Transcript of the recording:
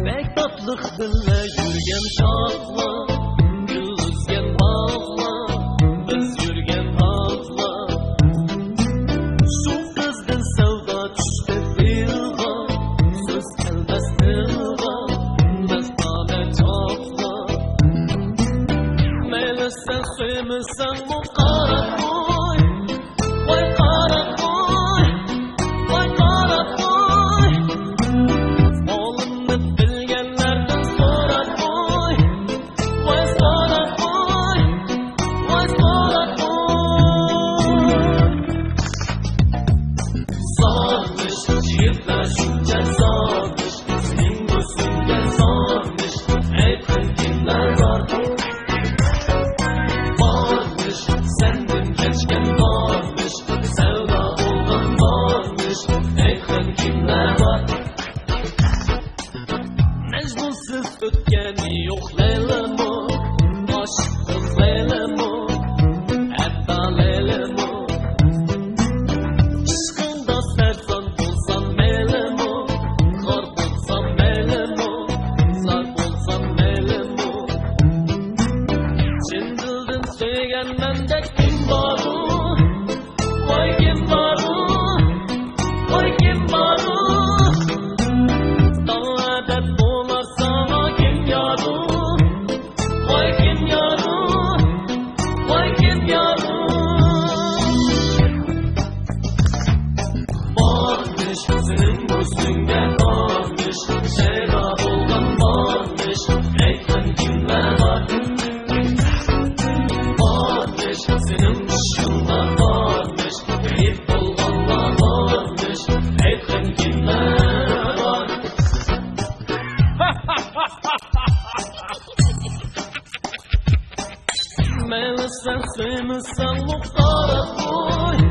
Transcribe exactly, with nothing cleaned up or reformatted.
بەك تاتلىق بىللە يۈرگەن چاغلار، گۈل ئۈزگەن باغلار، بىز يۈرگەن باغلار. شۇ قىزدىن سەۋدا چۈشتى دىلغا، سۆز كەلمەس تىلغا، مەستانە چاغلار. مەيلى سەن سۆيمىسەڭمۇ قاراپ قوي. ۋاي قاراپ قوي، ۋاي قاراپ قوي. ھالىمنى بىلگەنلەردىن سوراپ قوي. ۋاي سوراپ قوي، ۋاي سوراپ قوي. ساغىنىش، يىگىتلەر شۇنچە ساغىنىش، سېنىڭ كۆزۈڭگە ساغىنىش، ئېيتقىن كىملەر بار؟ بارمىش، سەندىن كەچكەن بارمىش، سەۋدا بولغان بارمىش، ئېيتقىن كىملەر بار؟ مەجنۇنسىز ئۆتكەن يوق لەيلىمۇ، ئاشىق قىز لەيلىمۇ، ھەتتا لەيلىمۇ. ئىشقىڭدا سەرسان بولسام مەيلىمۇ، خار بولسام مەيلىمۇ، زار بولسام مەيلىمۇ. چىن دىلدىن سۆيگەن مەندەك كىم بارۇ؟ ۋاي كىم بارۇ؟ ۋاي كىم بارۇ؟ داڭا دەپ بولار ساڭا كىم يارۇ؟ ۋاي كىم يارۇ؟ ۋاي كىم يارۇ؟ بارمىش سېنىڭ كۆزۈڭگە بارمىش، شەيدا بولغان بارمىش، ئېيتقىن كىملەر بار؟ بارمىش سېنىڭ ئىشقىڭدا بارمىش، غېيىب بولغانلار بارمىش، ئېيتقىن كىملەر بار؟ مەيلى سەن سۆيمىسەڭمۇ قاراپ قوي.